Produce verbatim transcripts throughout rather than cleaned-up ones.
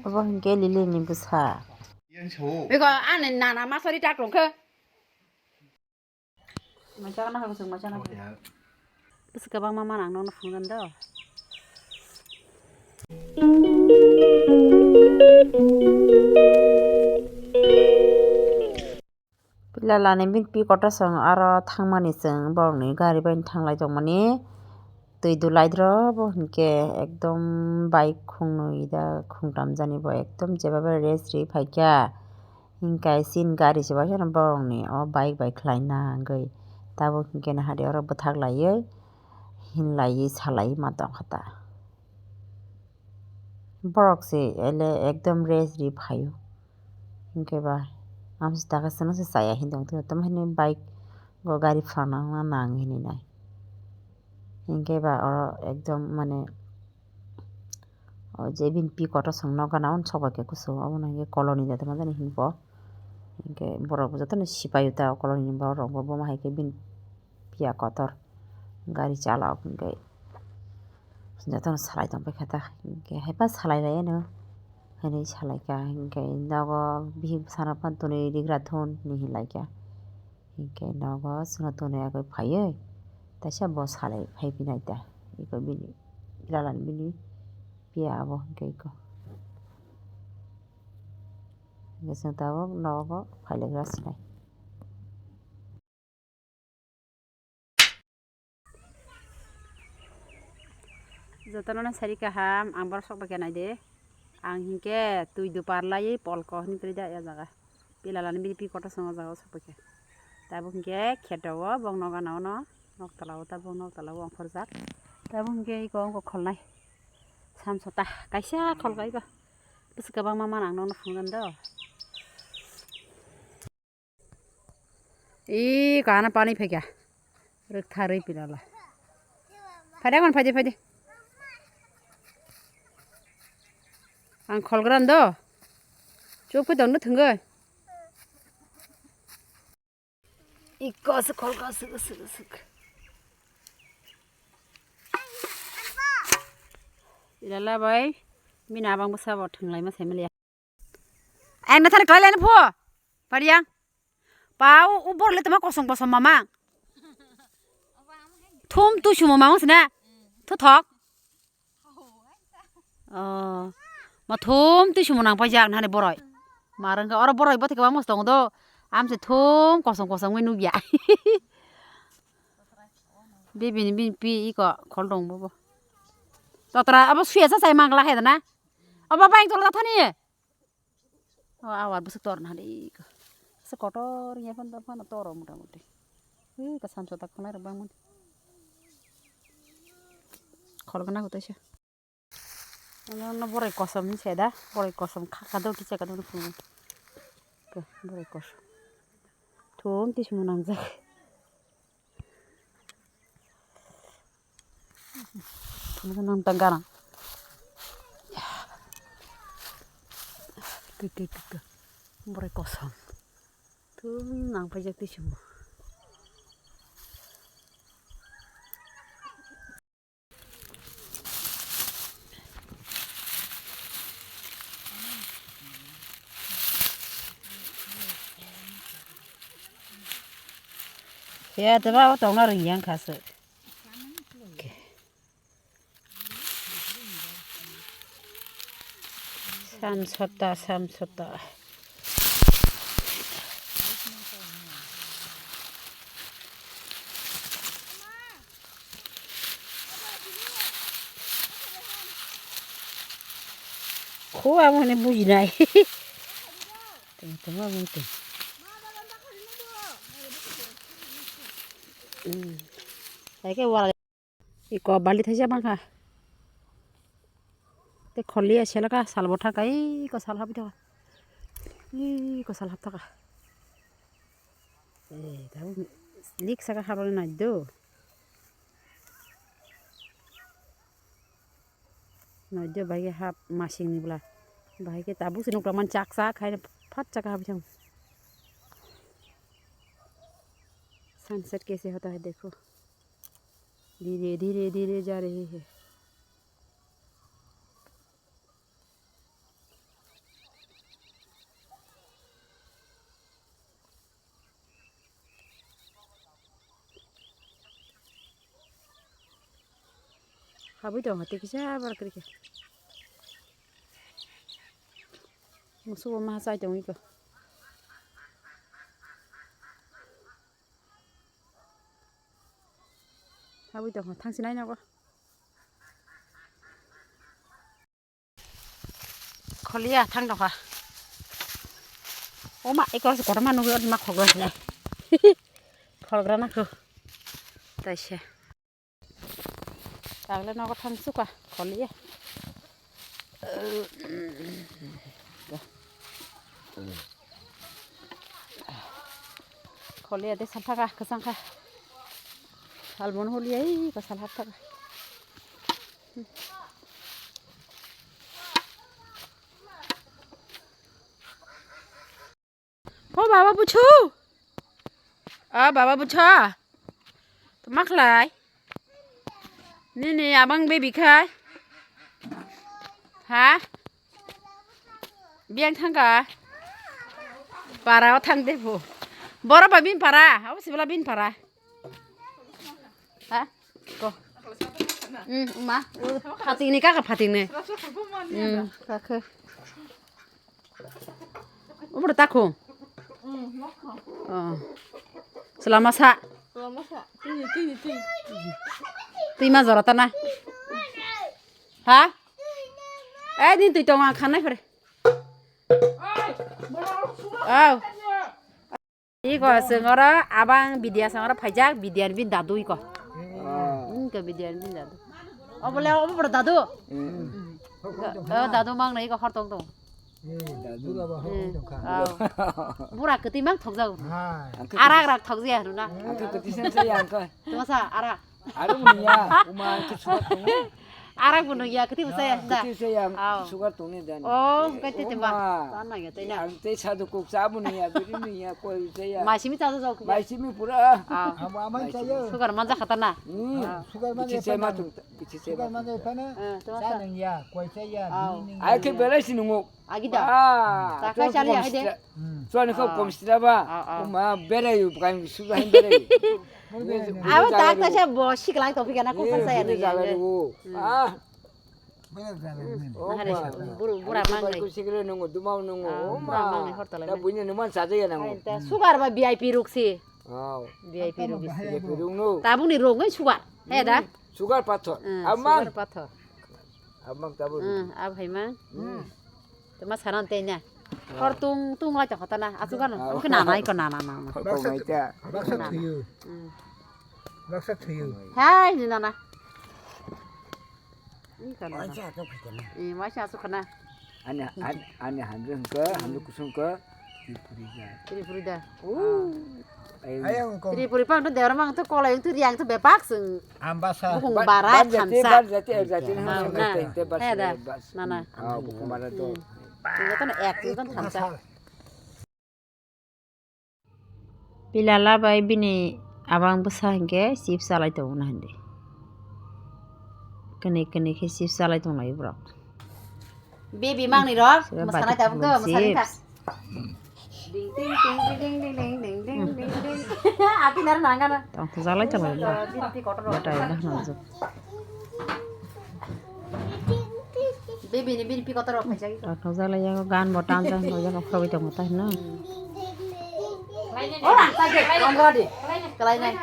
Obo hinkhe Lily ni bwsa. Bego ani nana masari tak rongkhe. Macha kana hago sung macha na. Oh, ya. Bwsa kwbangma manang nokno phunukgwno do. Pilalani bini pi kotor song aro thangmani chwng borokni gari bai thanglai tongmani twi dulai dro bo hinkhe ekdom bike khungnwi da khungtam jani bo ekdom jeba bai rest ri phaikha hinkhe chini gari se bai borokni o bike bai khlaina hwnkhe tabuk hinkhe nahadi oro bwthak laiwi hinlaiwi salaiwi ma tongkha ta borok se ele ekdom rest ri phaio. Hinkhe ba, ang se taka chwngno se chaya hinwi tongthogo, tamo hinwi bike o gari phalna wngna nang hinwi nai. Hinkhe ba oro ekdom mane, o je bini pi kotor song nogo na, hwn sok bai khe kusu, obono hinkhe colony da tamo jani hinwi bo. Hinkhe borok bo jotono sipaio ta o colony ni borok rok bo, bo ma hai khe bini. Piya kotor gari chalok hinkhe jotono salai tongpai kha ta hinkhe haiphano salai lai anw hinwi salai kha hinkhe nogo bihik bwsano phano tonwi rigra thun hinwi hinlai kha hinkhe nogo chwngno tonwi agwi phaiwi taisa bo salai phai phinai ta eko bini lalani bini piya abo hinkhe eko hinkhe chwng tabuk nogo phailaikha sinai. Jotono sari kaham, ang borok sok bai khe nai de. Ang hinkhe twi dupar laiwi polko hinwi kwrwi da ya jaga. Pilalani bini pi kotor song o jaga o sok bai khe. Tabuk hinkhe kheto o bong noga na ono. Nok tola o tabuk nok tola o ongkhorjak. Tabuk hinkhe iko ongkho kholnai. Samsota kaisa kholka iko. Bwswk kwbangma manang nokno phunukgwno do. Ee, kana pani phaikha. Rwktharwi pilala. Phaidi, agon, phaidi, phaidi. Ang kholgrano do. Chukphi tongno thwngwi. Iko se kholka, suk, suk, suk. Pilala bai. Bini abang bwsa bo thwnglai ma sai maliya. Ang nathani klai laina pho. Pariang. Pa u, u bor le tama kosong kosong mama. Thum tu sumo mama sina. Thu thok. Oh. Ma thum tu sumo nang pa jak nani boroi. Marang ka oro boroi bote ka mos tong do. Am se thum kosong kosong wi nugya. Bibini bini pi iko khol dong bobo. Totra abo suya sa sai mangla hai dana. Abo bang tolo thani. O awar bwswk tor na de iko. Se kotor ya phan phan toro mota moti. Ui ka samsa tak khanai rok bang mani. Khol gana hote se. Ano no borai kosom se da. Borai kosom kha kha do kicha ka do phungo. Borai kosom. Thum ti sumo nangjak. Nang ta garang. Ke, ke, ke, ke. Borai kosom. Thum nang paijak ti sumo. Ya, teba o tongna ringyang khasu. Sam sota, sam sota. Kho amo hwnwi bujinai. Tong tong amo tong. Hmm. Hai khe wal. Iko bali thaisa bangkha. Te kholiya selaka salbo thaka, iko sal habi thaka. Iko sal hap thaka. Eh, tabuk lik saka haroni naiddo. Naiddo bahai khe hap masingni bwla. Bahai khe tabuk se nukla man chak chak hai phat chaka habi thang. Sunset kaise hota hai dekho. धीरे धीरे धीरे जा रहे हैं। Habwi tong hati kisa bar kri khe. Musugo ma chai tong iko. Habwi tong thang sinai nogo. Kholiya thang tongkha. Oma eko kotorma nugwi ma khogla hinai. Khogla nangkho. Taise. Tagle nogo thang suka kholiya. Kholiya de salphaka kwchangkha. Salmon holiya ei ko salhap thaka. O baba buchu. O baba bucha. Toma khlai. Nini abang baby khai. Ha? Biang thangka. Para o thang de bo. Boro ba bin para. Abo sibla bin para. Ha? Ko. Hmm, ma. Phating ni kaka phating ni. Hmm, kaka. Ubro takho. Oh. Selama sa. Twi ma jora tana. Ha? Eh, din twi tong ang khanai phare. Au. Iko chwng oro abang Bidya chwng oro phaijak, Bidya ni bini dadu iko. Iko Bidya ni bini dadu. Obole, obo boro dadu. O dadu mang na iko hor tong tong. Dadu. Bura kwtwi mang thokjago. Arak rak thokjaya hwnwi na. Tongsa arak. Aro manya, uma ke sugar tongo. Arak bo nungya, kati bo saya da. Kati saya sugar tongni dan. Oh, kati te ba. Tan nangya tai na. Ang te sadu kok sa bo nungya, biri nungya, koi saya. Mai simi ta jok. Mai simi pura. Abo amai saya. Sugar manja khata na. Sugar manja saya ma tung. Sugar manja phana. Sa nungya, koi saya, biri nungya. Ai ke belai si nungo. Agida. Takai chali hai de. Chuan kho kom sitra ba. Uma berai bukan suga hin berai. Abo tak ta sa bo siklai to phikana ko phasa ya. Ah. Bura mang ni. Sikle nungo dumau nungo. Bura mang ni hortala. Da bunya numan saja ya nango. Sugar ba V I P ruksi. V I P ruksi. Tabuni rong ngai sugar. He da. Sugar pathor. Amang. Sugar pathor. Abang tabuk. Hmm, ab hai mang. Hmm. Tama sanan tei na. Hor tung tung lai ta khata na. Asu kan. Am ke nana iko nana nana. Baksa thuyu. Baksa thuyu. Hai ni nana. Ini kan. Waisa asu khana. Ani ani ani handu ke handu kusung ke. Tripuri da. Tripuri pang to dewar mang to kolai to riang to bepak sung. Ambasa. Bukung barai thamsa. Bar jati ek jati na. He da. Nana. Ah, bukung barai to. Tinggal to ek to thamsa. Pilala bai bini abang bwsa hinkhe chips chalai tongo na hindi. Kene kene khe chips chalai tonglai borok. Baby mangni rok, mwsanai tabuk do, mwsanai ta. Ding ding ding ding ding ding ding ding ding ding ding. Ati nar nangana. Tong thajak lai tong lai. Bini pi kotor rok. Baby ni bini pi kotor rok khaijak. Tong thajak lai ya gan bo tan tan bo ya khoboi tong ta no. Ora ta je, on rodi. Kalai nai.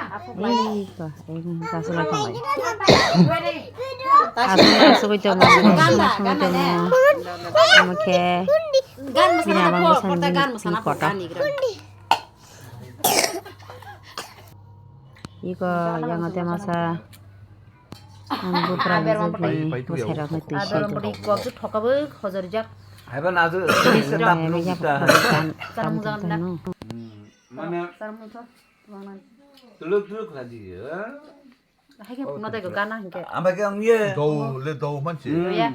Ei ka, ei ka, sa lai tong lai. Aswk aswk oi tongo, aswk oi tongo. Omo khe bini abang bwsani bini kotor. Iko yang ate masa ang butra bini bwsai rok ni twi sai tongo. Haiba na tam tam no. Mane tuluk tuluk lagi ya. Hai khe phunukno tei gana hinkhe. Ama khe ang ye. Dou le dou manchi. Hmm. Ya.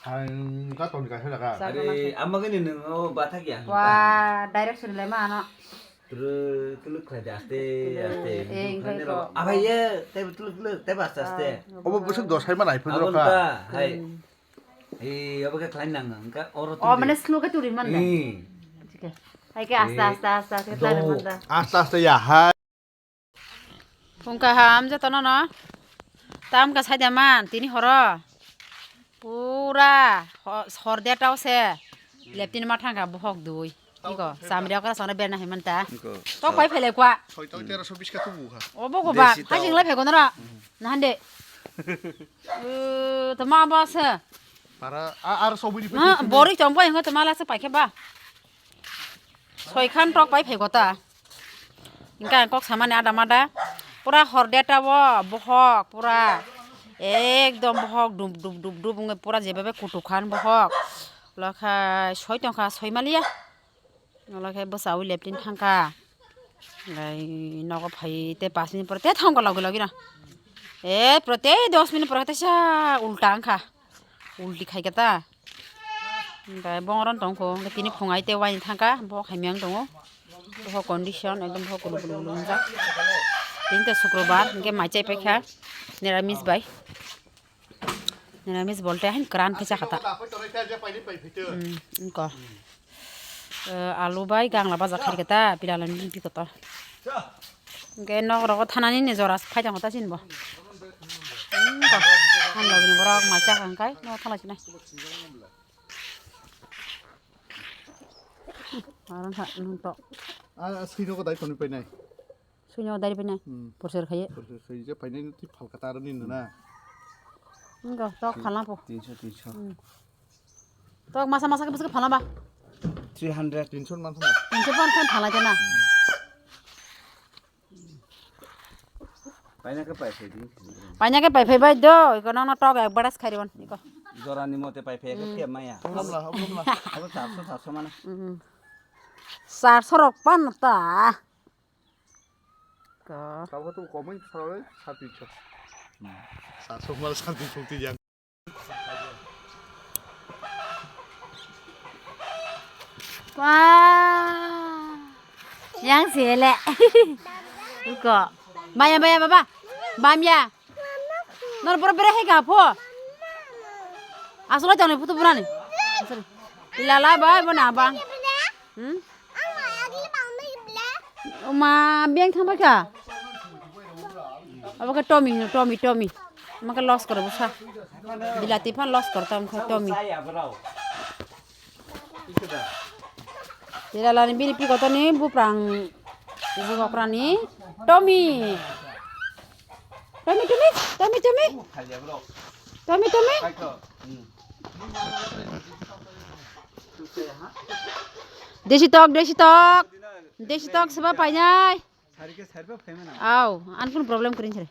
Ang ka ton ka hela ka. Are ama khe ni nung o bathak ya. Wa, direct suri lai ma ano. Tru tuluk khlai de aste aste. Eh, engkai ko. Aba ye, tei tuluk tuluk, tei aste aste. Obo busuk dos hai ma nai phun ro ka. Hai. Eh, obo khe khlai nang nang ka oro. Oh, mane slow khe turi man da. Eh. Hai khe aste aste aste aste khlai man da. Aste aste ya hai. Phung kaham jotono no. Tam ka saida man, tini horo. Pura ho-, hor derta o se. Leptin ma thangka bohok dui. Iko, samri okra sona berna hai manta. Iko. Tok pai phele kwa. Soita tera so biska tu buha. Obo go ba, Desi tau. Hajing lai phego nara. Nahande. Eh, to ma ba se. Para, a, ar sobri Ha, bori chong pai ngo to mala se pai khe ba. Soi khan tok pai phego ta. Hingke ang kok samani ada mada. Pura hor derta o bohok pura. Ekdom bohok dub dub dub dub wngwi pura jeba bai kutuk khan bohok. Lokha soi tongkha soi maliya. Lokha bwsa ui leptin thangkha. Lai nogo phai te pas minute pore te thangkha logi logi no. E pura te dos minute pore te sa ulta wngkha. Ulti khaikha ta. Hingke bongoron tongkho, hingke tini phungai te waini thangkha, bo khaimiyang tongo. Boho condition, ekdom boho kulu kulu kulu wngjak. Tini to sukrobar, hingke mai chai paikha, niramis bai. Niramis bolte hain kran khe chakha ta. Hmm, wngkha. Eh, alu bai gangla baja khairikha ta, pilalani bimpi kotor. Hingke nok rogo thanani ni jora phai tongo ta chini bo. Hmm, ko. Ang lobini borok mai chakha hingkai, nok thala chinai. Aron ha, nung to. Ah, sui nogo dai phone pai nai. Sui nogo dai pai nai. Hmm. Porsor khaye. Porsor khaye je pai nai twi phalka ta aroni nuna. Wngkha, tok phalna po. Tinso, tinso. Hmm. Tok masa masa khe bwswk phalna ba? Three hundred. Tinso man phalna. Tinso phan phan phalna jana. Paina khe pai phai di. Paina khe pai phai bai do, iko nono tok ek baras khairibon, iko. Jorani mote pai phai khe Hmm. khe maya. Oblamla, oblamla. Abo charso, charso mano. Hmm. Charso rok pan ta. Ka. Tabo to komai saroi sati cho. Hmm. Charso mal sati phukti yang. Wah. Yang sele. Uko. Baya, baya, baba. Bamya. Nor boro bere hega pho. Asolo jani putu burani. Sorry. Ilala ba, bo na ba. Hmm? Oma, beng thang ba kha. Abo khe Tommy, Tommy, Tommy. Ama khe loss koro bwsa. Bilati phan loss koro tam kha Tommy. Tilalani bini pikotoni buprang bukokrani Tommy. Tommy, Tommy, Tommy, Tommy. Tommy, Tommy. Desi tok, desi tok. Desi tok seba painai. Sari ke sari pa phaima na. Au, an kun problem kring sari.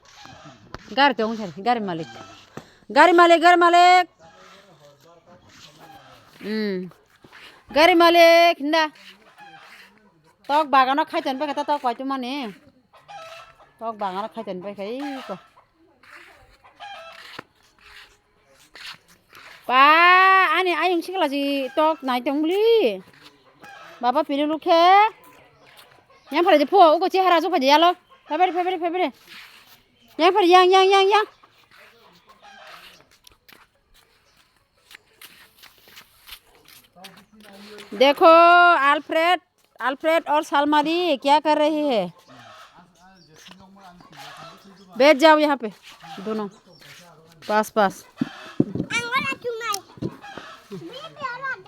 Gari tong sari, gari malik. Gari malik, gari malik. Hmm. Gari malik, hinda. Tok bagano khaiton pai kata tok pai tu mani. Tok bagano khaiton pai kai ko. Pa, ani ayung sikla ji tok nai tong li. Baba pilu lu khe. Yang phare je pho, uko chehara ju phaji yalo. Phabere, phabere, phabere. Yang phare, yang, yang, yang, yang. देखो, Alfred, Alfred और सलमारी क्या कर रहे हैं? बैठ जाओ यहाँ पे दोनों, पास पास।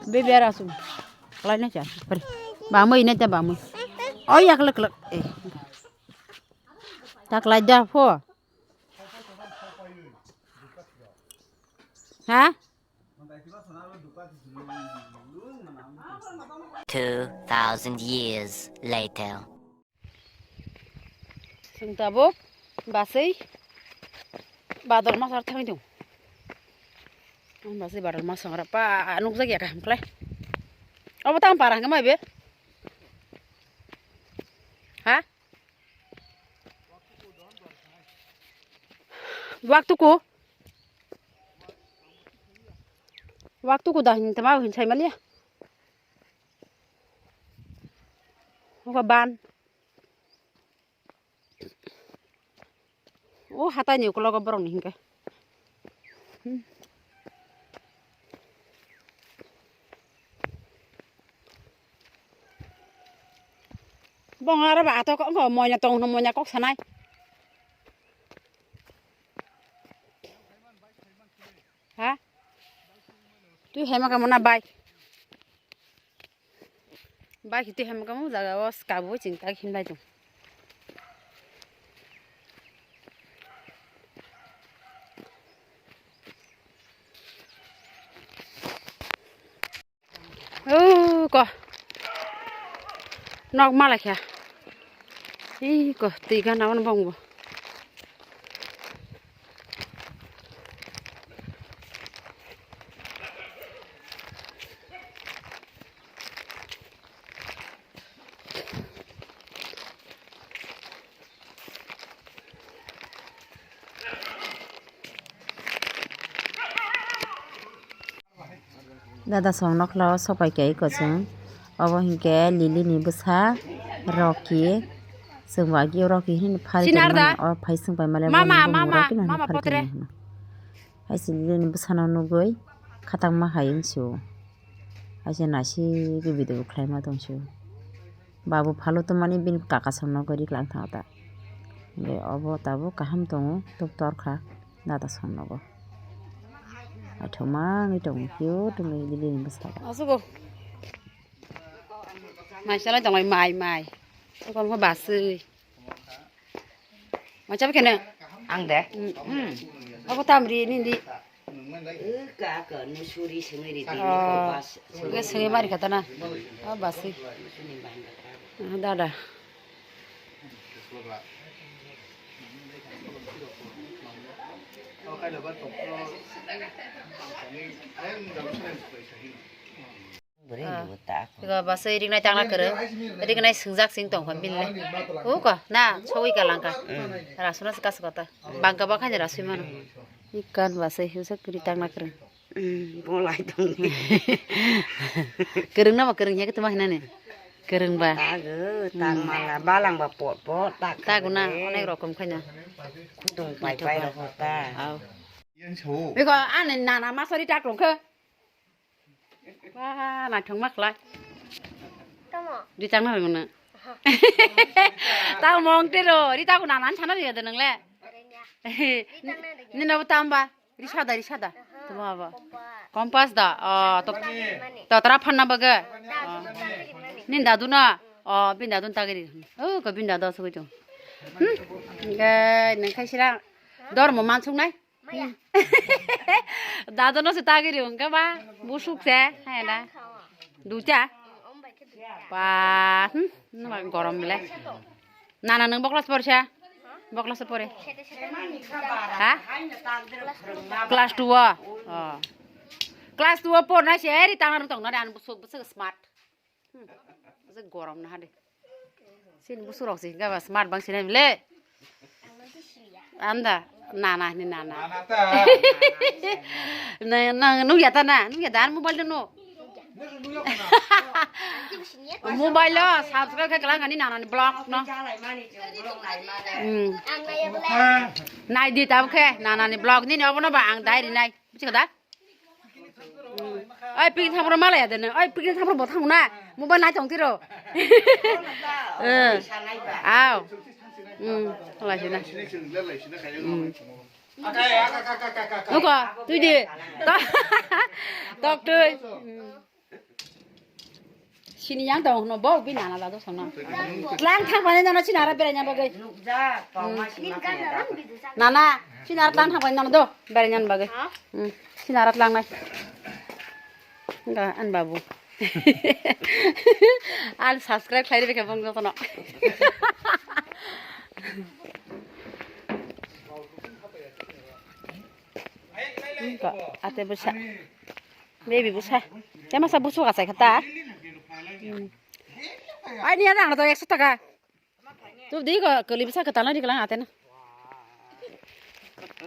Be biar asum. Kalai na cha. Bamui na cha bamui. Oh ya kelek kelek. Eh. Tak lajah po. Ha? Two thousand years later. Chwng tabuk baswi bador masa thangwi tongo. Ang baswi bador masa ora pa nukjak ya kaham khlai. Obo tang para hwnkhe mai be? Ha? Wak tuku. Wak tuku da hin tama hin sai maliya. Oka ban. O hatai ni ukologo borok ni hinke. Bong aro ba ato kok moina tong moina kok sanai. Hema kamo na bike. Bike hiti hema kamo jaga o skabo ching tak himlai tong. Oh, ko. Nok malai kha. Ih, ko, twi gana on bong bo. Dada song nokla o sopai khe iko chwng. Obo hinkhe Lily ni bwsa Rocky. Chwng bo agi o Rocky hini phari Sinar tongmani da? O phai chwng pai male Mama, boni bumung mama, Rocky no hini mama phari potre. Tongmani hino. Hai se Lily ni bwsa no nugui khatangma hai wng sio. Hai se naisik video khlaima tong sio. Babu phalo tongmani bini kaka song nogo ri klang thango ta. Hingke obo tabuk kaham tongo, tok tor kha dada song nogo. Naithok mangwi tongo, cute wngwi Lily ni bwskango. Asugo. Mai salai tongmai, mai, mai. Tokon kho baswi. Mai chabi kene. Ang de? Mm, mm. Abo tam ri nindi. Ka ka no suri sengwi ri di. Oh. Kompas. Ge sengwi mari kata na. Oh, basi. Suni bang kata. Ah, dada. Bwrwi Ah. Buta. Tiga basa ringnai tangna kwrwng. Ringnai swngjak sing tong kha bini le. Uko na sogwi ka langka. Rasuna se kas kota. Bangka ba khaina rasui mano. Ikan basa hiusa kri tangna kwrwng. Bolai tong. Kwrwng na ba kwrwng ya tuma hinani. Kwrwng ba. Tago tang mala balang ba pot pot tak. Tago na onek rokom khaina. Kutung pai pai ro hota. Au. Biko ane nana masari tak rong khe. Wah, naithok ma khlai. Tamo. Ri tang na rwngno. Aha. Tamo mong tero, ri tamo nanan sana ri de nang le. Renya. Ri tang na renya. Nino bo tam ba, ri sada, ri sada. Aha. Tamo ba. Kompas. Kompas da. Oh, to. Tamo mani. To tra phanna baga. Tamo mani. Nin dadu na. Oh, bin dadu tagiri. Oh, ko bin dadu sugui to. Hmm. Gai nang khai sira. Dor mo mansuk nai. Maya. Dado no se tagiri hwnkhe ba busuk se, hai na. Duita. Ba, hmm, numa gorom le. Nana nwng bo class porsa? Bo class pore? Ha? Class two o. Oh. Class two o porna se eri tangna rwng tongna de an busuk busuk smart. Hmm. Asa gorom na hade. Sini busurok sih, gak smart bang sini le. Anda, nana ni nana. Nana ta. Na, na, nugya ta na, nugya dan mobile no. Mobile lo subscribe khe kelang ani nana ni blog no. Hmm. Nai di tab khe nana ni blog ni ni obo no ba ang dai ri nai. Buji kha da? Oi, picnic thangphro malaya de nang. Oi, picnic thangphro bo thangna. Mobile nai tong tiro. Eh. Aw. Hmm, lai sina. Hmm. Nuko, tui di. Tok, tok tui. Hmm. Sini yang tong no bo bi nana da do songno. Lang thang bani nana sini ara beranya bagai. Nana, sini ara lang thang bani nana do beranya bagai. Hmm, sini ara lang nai. Enggak, an babu. Al subscribe khlai ribekhe bong jotono. Enggak, ate besa. Baby bwsa. Te masa busu ka sai khata. Hmm. Ai ni ada to ekso taka. Tu di ko kali bwsa ka tala di kala ate na.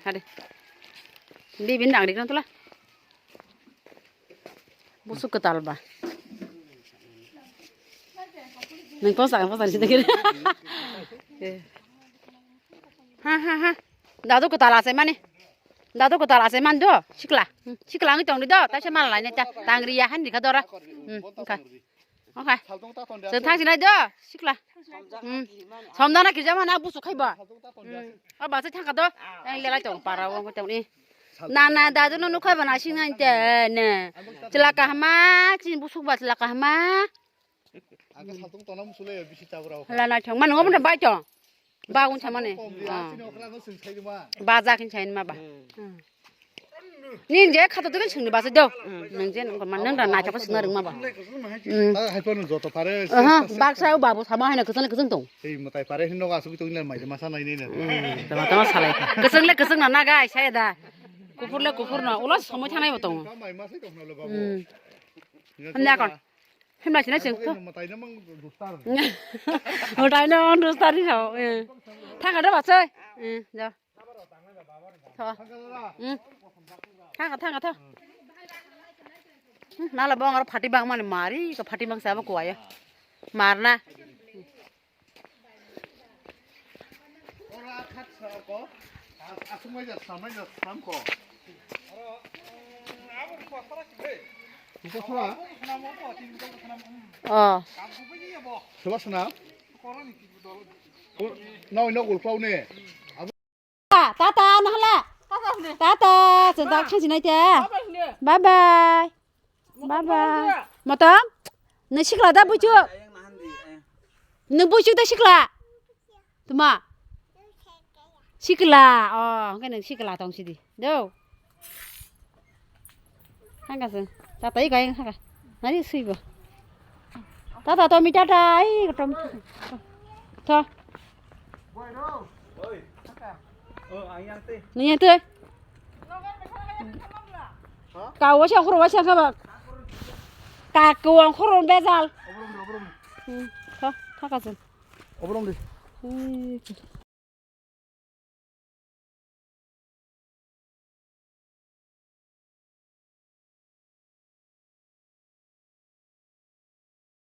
Hade. Di bin dang di kan tula. Busu ka tal ba. Nang posa posa ni dikir. Ha ha ha. Dadu kwtal asai mani. Dadu kwtal asai mani do. Sikla. Hmm, sikla wngwi tongdi do. Taisa mal lainai ta. Tangriya han dikha dora. Hmm, wngkha. Wngkha. Chwng thang sinai do. Sikla. Hmm. Somdana kisa mana busu khaiba. Hmm. O basa thangkha do. Ang lelai tong para wngwi tongni. Na, na, dadu no nukhai bana sing nang te, ne. Chwla kahama, chini busuk ba chwla kahama. Ang khe saltung tongna muchulai bisi chabra o. La na thang mano obo bai to. Ba un chamane. Kom di, ah, chini okra no sing sai ma. Ba ja kin sai ma ba. Hmm. Nin je khato to kin sing ni ba se do. Hmm. Nang je nang man nang da na chapa sing ring ma ba. Hmm. Ah, hai pano joto pare. Aha, baksa o babu sama hai na kuchang kuchang tong. Ei, matai pare hin nogo asugwi tongwi lai mai de masa nai nai na. Hmm, tama tama salai. Kuchang le kuchang na naga ai sai da. Kuphur le kuphur na. Ulo somoi thanai bo tongo. Ka mai ma sai tong na lo babu. Hmm. Nya Hamya ko. Kon. Himla sina sing. Matai na mang dustar. Matai na mang dustar ni sao. Eh. Thang ada ba sai. Eh, ja. Tho. Hmm. Thang, thang, tho. Hmm, nala bong aro phati bang mani mari ko phati bang sabo kuaya. Marna. Oh. Sebab sana. Nau ino gol klau ne. Tata, tata, nahla. Tata, chwng tak thang sinai te. Bye bye. Bye bye. Motom? Nung sikla da buchuk? Nung buchuk da sikla? Tuma? Sikla. Oh, hwnkhe nung sikla tong sidi. Do. Hangkasing. Tata i kaya hangka. Nari sui bo. Tata tomi tata i tomi. To. Nini tu. Kau wasi aku wasi aku ba. Kaku ang khoro bejal. Hmm, to, thaka sun. Obrong di. Hmm.